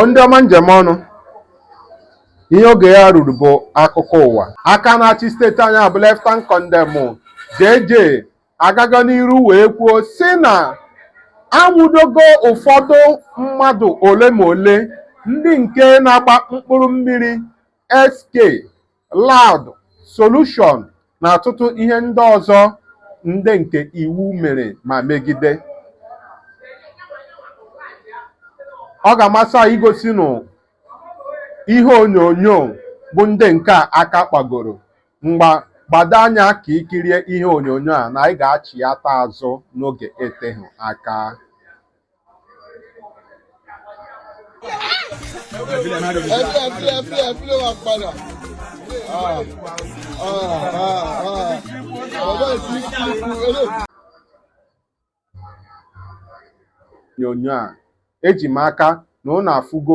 Ndị ọma njem ọnụ, ihe oge ya ruru bụ akụkọ ụwa. Aka na-achị steeti anyị bụ Leftant Kọndem JJ agago n'iru wee kwuo sị na anwụdogo ụfọdụ mmadụ ole ma ole ndị nke na-agba mkpụrụ mmiri SK, Loud, Solution na ọtụtụ ihe ndị ọzọ ndị nke iwu mere ma megide. Ọ ga-amasị anyị igosi unu ihe onyonyo bụ ndị nke a aka kpagoro. Ngwa gbado anya ka i kirie ihe onyonyo a na anyị ga-achịata azụ n'oge eteghị aka. Onyonyo a eji m aka na unu afụgo.